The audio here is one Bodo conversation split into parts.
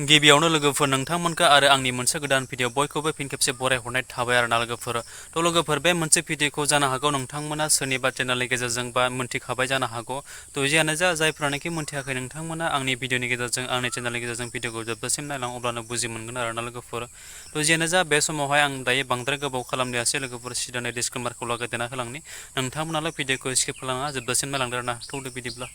गिबियावनो लोगोफोर नोंथांमोनखौ आरो आंनि मोनसे गोदान भिडिअ बयखौबो फिन खेबसे बरायहरनाय थाबाय आरोना लोगोफोर। थ' लोगोफोर बे मोनसे भिडिअखौ जानो हागौ नोंथांमोना सोरनिबा चेनेलनि गेजेरजों बा मोनथिखाबाय जानो हागौ। थ' जियानो जा जायफ्रानोखि मोनथियाखै नोंथांमोना आंनि भिडिअनि गेजेरजों आंनि चेनेलनि गेजेरजों भिडिअखौ जोबजासिम नायलां अब्लानो बुजि मोनगोन आरोना लोगोफोर। थ' जियानो जा बे समावहाय आं दायो बांद्राय गोबाव खालामनायासै लोगोफोर सिदानै डिसक्लेमारखौ लागायदेरना होलांनि। नोंथांमोनाल' भिडिअखौ स्किप खालामनाङा जोबजासिम नायलांदो आरोना। थौदो बिदिब्ला।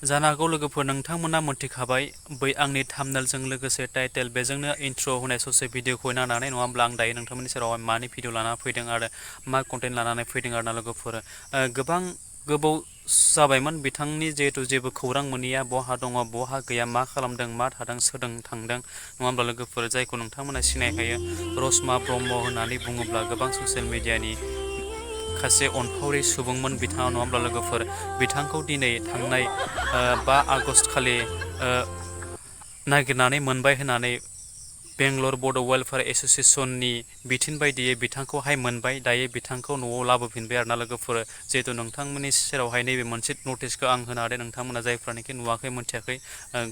जानो हागौ लोगोफोर नोंथांमोना मोनथिखाबाय बै आंनि थाम्बनेलजों लोगोसे टाइटेल बेजोंनो इन्ट्र' होनाय ससे भिडिअखौ नायनानै नङा होमब्ला आं दायो नोंथांमोननि सेरावहाय मानि भिडिअ लाना फैदों आरो मा कन्टेन्ट लानानै फैदों आरोना लोगोफोर। गोबां गोबाव जाबायमोन बिथांनि जिहेथु जेबो खौरां मोनैया बहा दङ बहा गैया मा खालामदों मा थादों सोरदों थांदों नङा होमब्ला लोगोफोर जायखौ नोंथांमोना सिनायखायो रशमा ब्रह्म होननानै बुङोब्ला गोबां ससियेल मिडियानि सासे अनफावरि सुबुंमोन बिथाङा नङा होमब्ला लोगोफोर। बिथांखौ दिनै थांनाय 5 आगस्ट खालि नागिरनानै मोनबाय होननानै बेंगलर बड' वेलफेयार एस'सिएशननि बिथोन बायदियै बिथांखौहाय मोनबाय दायो बिथांखौ न'आव लाबोफिनबाय आरोना लोगोफोर। जिहेतु नोंथांमोननि सेरावहाय नैबे मोनसे नटिसखौ आं होनो हादों नोंथांमोना जायफ्रानोखि नुवाखै मोनथियाखै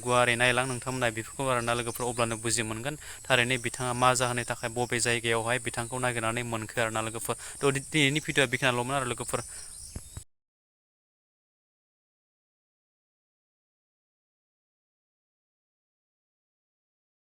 गुवारै नायलां नोंथांमोना बेफोरखौ आरोना लोगोफोर अब्लानो बुजि मोनगोन थारैनो बिथाङा मा जाहोननि थाखाय बबे जायगायावहाय बिथांखौ नागिरनानै मोनखो आरोना लोगोफोर। थ' दिनैनि भिडिअआ बेखिनियाल'मोन आरो लोगोफोर।